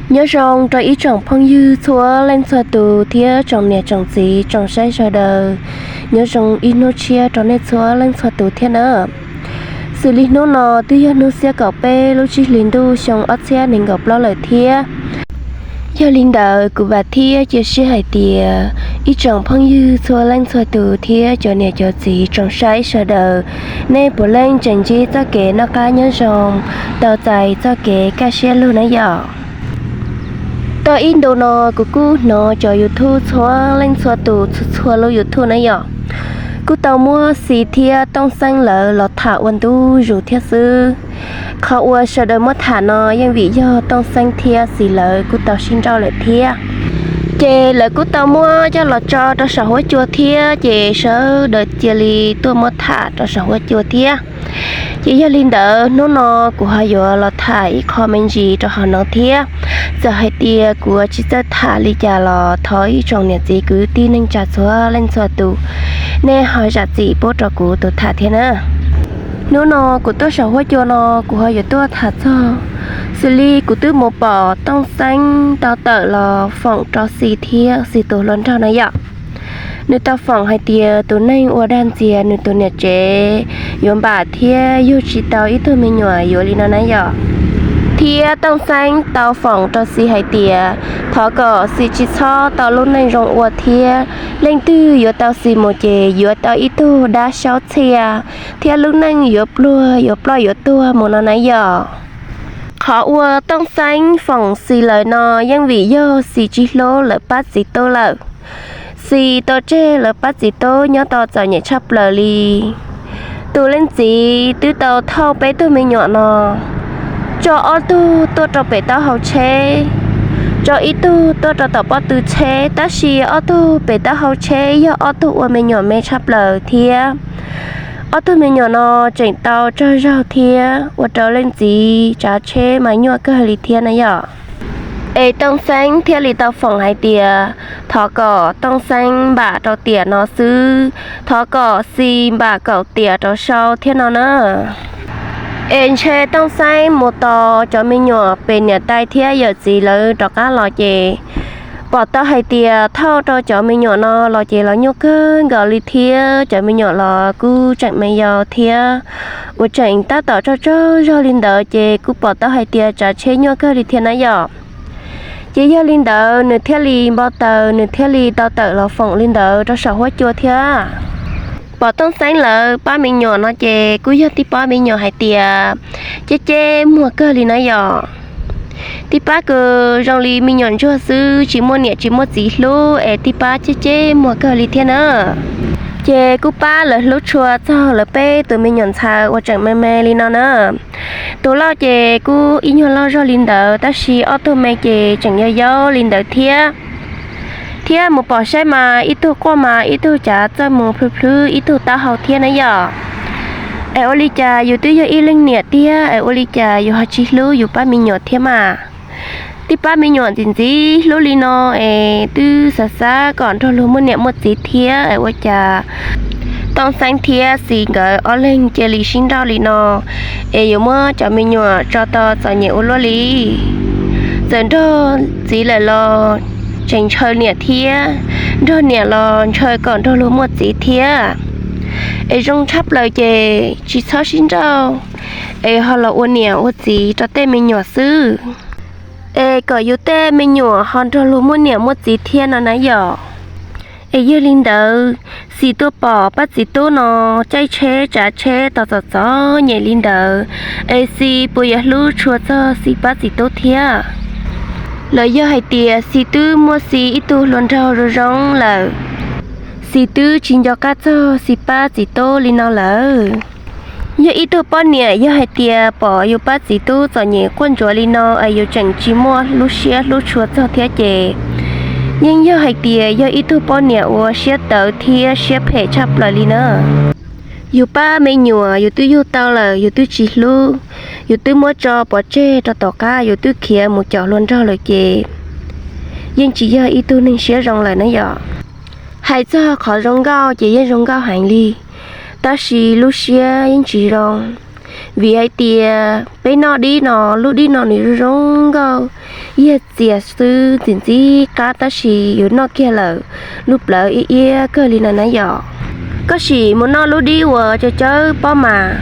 Nyob zoo rau ib tsoom phooj ywg txhua leej txhua tus thiab tsoom niam tsoom txiv tsoom saib sawv daws. Nyob zoo ib hnub tshiab rau nej txhua leej txhua tus thiab na. Xws li hnub no twb yog hnub xiab kaum peb lub tsib hlis ntuj xyoo ob txhiab nees nkaum plaub lawm thiab. Yog li ntawd kuv vam thiab cia siab hais tias ib tsoom phooj ywg txhua leej txhua tus thiab cov niam cov txiv tsoom saib sawv daws, nej puav leej tseem ntsib txoj kev noj qab nyob zoo, tau txais txoj kev kaj siab lug na yom. Tau ib ntu no kuv kuj hnov cov YouTube txhua leej txhua tus txhua txhua lub YouTube na yom, kuj tau muab Xis thiab Tooj Xeeb lawv los tham ua ntu zus thiab xwb. Qhov uas sawv daws muab tham no yeej vim yog Tooj Xeeb thiab Xis lawv kuj tau sib nrauj lawm thiab. Ces lawv kuj tau muab coj los tso rau saum huab cua thiab, ces sawv daws cia li tuaj muab tham rau saum huab cua thiab. Ces yog li ntawd hnub no kuv ho yuav los tham ib qho me ntsis rau hauv no thiab. Txawm hais tias kuv tsis txawj tham li cas los thov ib tsoom niam txiv kwv tij neej tsa txhua leej txhua tus, nej ho zam txim pub rau kuv tus tham thiab na. Hnub no kuv tuaj saum huab cua no kuv ho yuav tuaj tham txog xws li kuv twb mus pom Tooj Xeeb tau tawm los foom rau Xis thiab Xis tus hluas nraug na yom. Nws tau foom hais tias tus neeg ua dag ntxias nws tus niam tsev yuav npam thiab yug tsis tau ib tug me nyuam yuav li no na yom. Thiab Tooj Xeeb tau foom rau Xis hais tias thov kom Xis tsis txhob tau lub neej zoo ua thiab leej twg yuav tau Xis mus ces yuav tau ib tug dab xyaub txhiaj thiab lub neej yuav pluag yuav ploj yuav tuag mus no na yom. Qhov uas Tooj Xeeb foom Xis lawm no yeej vim yog Xis tsis hlub lawv pab txiv tub lawm. Xis tau tseg lawv pab txiv tub nyob tau txom nyem tshaj plaws li. Tus leej txiv twb tau thauj peb tug me nyuam no, tso ob tug tuaj rau pem taub hau tsheb, tso ib tug tuaj rau tom pob tw tsheb, tab sis ob tug pem taub hau tsheb yog ob tug ua me nyuam me tshaj plaws thiab. Ob tug me nyuam no tseem tau tsaug zog thiab ua rau leej txiv tsav tsheb mas nyuaj kawg li thiab na yom. Es Tooj Xeeb thiaj li tau foom hais tias thov kom Tooj Xeeb npam rau tiam no xwb, thov kom Xis npam kaum tiam rau sau thiab no na. Es ntshe Tooj Xeeb mus tos cov me nyuam pem niam tais thiab yawm txiv lawv rov qab los ces pom tau hais tias thauj rau cov me nyuam no los ces los nyuaj kawg nkaus li thiab, cov me nyuam los kuj tseem me yau thiab, uas tseem tab tom tsaug tsaug zog li ntawd ces kuj pom tau hais tias tsav tsheb nyuaj kawg li thiab na yom. Ces yog li ntawd nws thiaj li npau taws, nws thiaj li tau tawm los foom li ntawd rau saum huab cua thiab. Pom Tooj Xeeb lawv pab me nyuam no ces kuj yog tib pab me nyuam hais tias ceb ceb muag kawg li na yom. Tib pab kws zoo li me nyuam ntsuag xwb, tsis muaj niam tsis muaj txiv hlub es tib pab ceb ceb muag kawg li thiab na. Ces kuj pab lawv hlub tshua txog lawv peb tus me nyuam ntxhais uas tseem me me li no na. Tus loj ces kuj ib nyuag loj zog li ntawd, tab sis ob tug me ces tseem yau yau li ntawd thiab. Thiab mus pom saib mas ib tug quaj mas ib tug cav txawj mus plhws plhws ib tug taub hau thiab na yom. Es ua li cas yus twb yog ib leej niam tiag es ua li cas yus ho tsis hlub yus pab me nyuam thiab mas? Tib pab me nyuam ntxim ntxim hlub li no es twb xav xav kom nrog luag muaj niam muaj txiv thiab es ua cas Tooj Xeeb thiab Xis nkawd ob leeg cia li sib nrauj li no, es yuav muab cov me nyuam tso tau txom nyem ua luaj li. Txawm nrog txiv lawm los tseem ntshaw niam thiab, nrog niam los ntshaw kom nrog luag muaj txiv thiab. Es zoo tshaj plaws ces tsis txhob sib nrauj, es ho los ua niam ua txiv rau tej me nyuam xwb, es kom yus tej me nyuam ho nrog luag muaj niam muaj txiv thiab no na yom. Es yog li ntawd, Xis tuaj pom pab txiv tub no caij tsheb tsav tsheb tos txom txom nyem li ntawd, es Xis puas yuav hlub tshua txog Xis pab txiv tub thiab? Los yog hais tias Xis twb muaj Xis ib tug hluas nraug zoo zoo lawm, Xis twb tsis nco qab txog Xis pab txiv tub li no lawm. Yog ib tug poj niam yog hais tias pom yus pab txiv tub txom nyem quaj ntsuav li no es yus tseem tsis muaj lub siab hlub tshua txog thiab ces, yeej yog hais tias yog ib tug poj niam uas siab tawv thiab siab phem tshaj plaws li na. Yus pab me nyuam yus twb yug tau lawm yus twb tsis hlub, yus twb muab tso pov tseg rau tom qab yus twb khiav mus caum hluas nraug lawm ces, yeej tsis yog ib tug neeg siab zoo lawm na yom. Hais txog qhov zoo nkauj ces yeej zoo nkauj heev li, tab sis lub siab yeej tsis zoo. Vim hais tias peb noj dib no, lub dib no nws zoo zoo nkauj, Yog txias xwb ntxim ntxim qab tab sis yus noj kiag lawm lub plawv iab iab kawg li no na yom. Koj sim mus noj lub dib uas cawv cawv pob mas,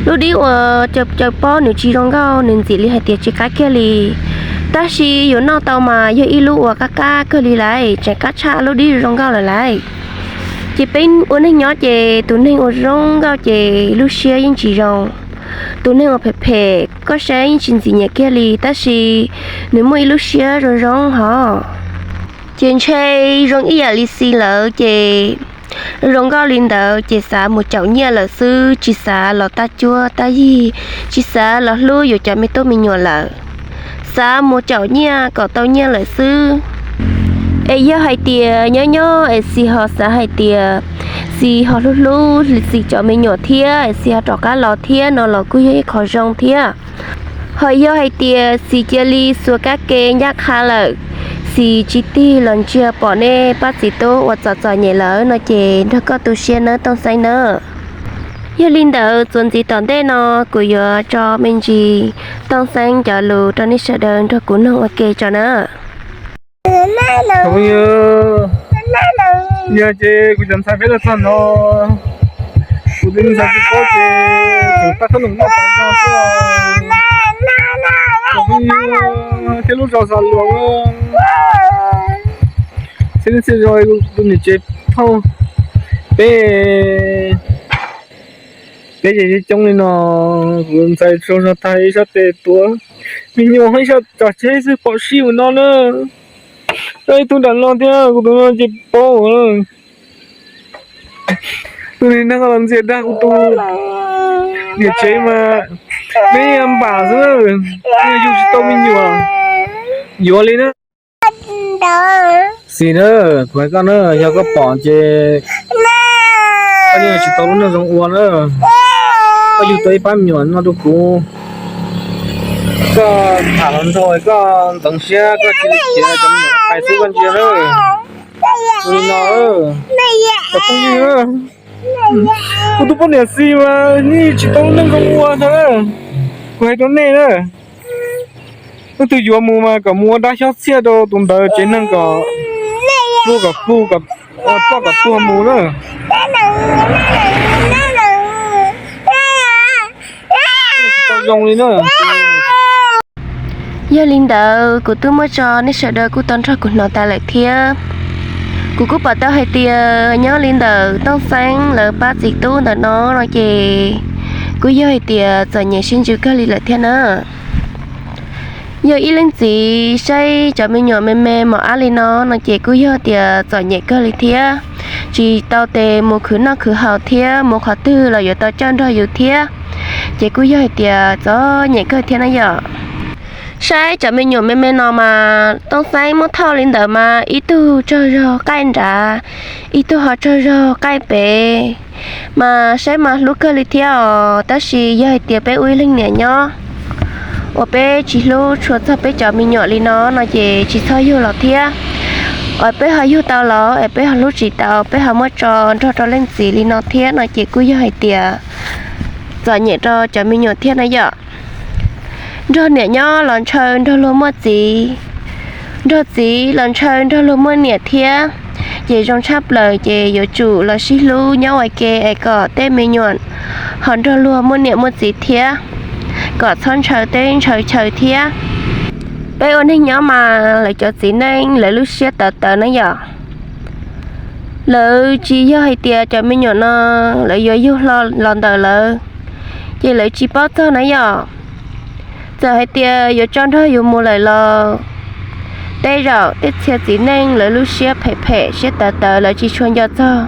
lub dib uas cawv cawv pob nws tsis zoo nkauj, nws ntxim li hais tias tsis qab kiag li. Tab sis yus noj tau mas yog ib lub uas qab qab kawg li lawm, tseem qab tshaj lub dib zoo nkauj lawm lawm. Ces peb ua neeg nyob ces tus neeg uas zoo nkauj ces lub siab yeej tsis zoo. Tus neeg uas phem phem koj saib yeej tsis ntxim nyiam kiag li tab sis nws muaj ib lub siab zoo zoo hos. Ces ntshe zoo ib yam li Xis lawv ces zoo nkauj li ntawd ces xav mus caum nyiaj lawm xwb, tsis xav los tab cuab tab yig, tsis xav los hlub yus cov me tub me nyuam lawm, xav mus caum nyiaj kom tau nyiaj lawm xwb. Es yog hais tias nyob nyob es Xis ho xav hais tias Xis ho hlub hlub Xis cov me nyuam thiab es Xis ho rov qab los thiab no los kuj yog ib qho zoo thiab. Ho yog hais tias Xis cia li xuas kab ke ncaj qha lawm, Xis tsis tig los ntsia pom nej pab txiv tub uas txom txom nyem lawm no ces nrog koj tu siab nawb Tooj Xeeb nawb. Yog li ntawd txuas ntxiv tom ntej no kuv yuav tso me ntsis Tooj Xeeb cov lus rau nej sawv daws nrog kuv mloog ua ke tso na. Yog ces kuv cov ntxhais peb los txog no, kuv tus ntxhais tsis paub ces tseem pab thab num noj pab zog xwb. Cov phooj ywg thiab lub zos Xas Luas, txhia txhia zos tus niam tsev phauj, peb peb ces coob li no, kuv ntxhais tsaug zog tag ib sab tes tuav me nyuam ib sab tso tseg xwb pom sib ua no na. Koj ib tug nram no thiab kuv tus no ces paub. Tus niag neeg los ntxias dag kuv tus niam tsev mas peb npam xwb, yug tsis tau me nyuam, yuav li na. Xis na, kuv hais koj na, yog koj pom ces koj yeej tsis tau lub neej zoo ua na. Koj yug tau ib pab me nyuam no rau kuv, koj tham los nrog koj ntxeev siab, koj cia li khiav cov me nyuam pais xwb koj ntsia na. Ua li no, cov phooj ywg, kuv tus poj niam Xis mas yeej tsis tau lub neej zoo ua ntag. Kuv hais rau nej na, leej twg yuav mus mas kom mus ua dab xyob txhiaj rau tus ntawd tsev neeg kom, kom poj kom tuag mus na. Tsis tau zoo li na. Yog li ntawd kuv twb muab tso, nej sawv daws kuj tau nrog kuv hnov tas lawm thiab. Kuv kuj pom tau hais tias nyob li ntawm Tooj Xeeb lawv pab txiv tub ntawm no no ces kuj yog hais tias txom nyem sib ntsws kawg li lawm thiab na. Yog ib leej txiv saib cov me nyuam me me mos ab li no no ces kuj yog tias txom nyem kawg li thiab. Tsis tau tes mus khwv noj khwv haus thiab mus qhov twg los yuav tau coj nrog yus thiab. Ces kuj yog hais tias txom nyem kawg thiab na yom. Saib cov me nyuam me me no mas Tooj Xeeb muab thauj li ntawd mas ib tug tsaug zog qaij nrad, ib tug ho tsaug zog qaij pem, mas saib mas hlub kawg li thiab os. Tab sis yog hais tias peb ua ib leeg niam nyob uas peb tsis hlub tshua txog peb cov me nyuam li no no ces tsis txhob yug los thiab. Uas peb ho yug tau los es peb ho hlub tsis tau, peb ho muab tso nrog rau leej txiv li no thiab no ces kuj yog hais tias txom nyem rau cov me nyuam thiab na yom. Nrog niam nyob los ntshaw nrog luag muaj txiv, nrog txiv los ntshaw nrog luag muaj niam thiab. Ces zoo tshaj plaws ces yuav tsum los sib hlub nyob ua ke es kom tej me nyuam ho nrog luag muaj niam muaj txiv thiab, kom txhob ntshaw teb ntshaw chaw thiab. Peb ua neeg nyob mas lawv cov txiv neej lawv lub siab tawv tawv na yom. Lawv tsis yog hais tias cov me nyuam no lawv yuav yug hlo los ntawm lawv, ces lawv tsis paub txog na yom. Txawm hais tias yuav tso nrog yus mus lawm los tej zaum tej txhia txiv neej lawv lub siab phem phem siab tawv tawv lawv tsis tshua nco txog.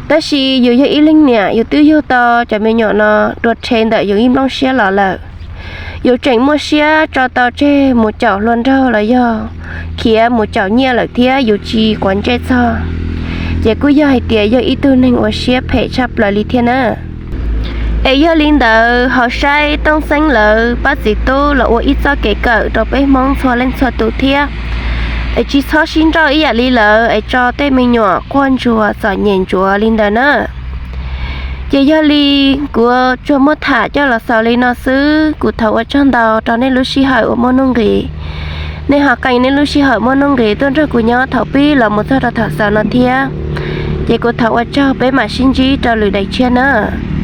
Tab sis yus yog ib leej niam yus twb yug tau cov me nyuam no dua rhe ntawm yus ib nplooj siab los lawm. Yus tseem muaj siab tso tau tseg mus caum hluas nraug los yog khiav mus caum nyiaj lawm thiab yus tsis quav ntsej txog, ces kuj yog hais tias yog ib tug neeg uas siab phem tshaj plaws li thiab na. Es yog li ntawd ho saib Tooj Xeeb lawv pab txiv tub los ua ib txoj kev kawm rau peb Hmoob txhua leej txhua tus thiab, es tsis txhob sib nrauj ib yam li lawv es tso tej me nyuam quaj ntsuag txom nyem ntsuav li ntawd na. Ces yog li kuv tsuas muab tham coj los xaus li no xwb, kuv thov ua tsaug ntau rau nej lub sij hawm uas muaj nuj nqis Nej ho qee nej lub sij hawm muaj nuj nqis tuaj nrog kuv nyob thaum pib los mus txog rau thaum xaus no thiab. Ces kuv thov ua tsaug, peb mam sib ntsib rau lwm daim tshiab nawb.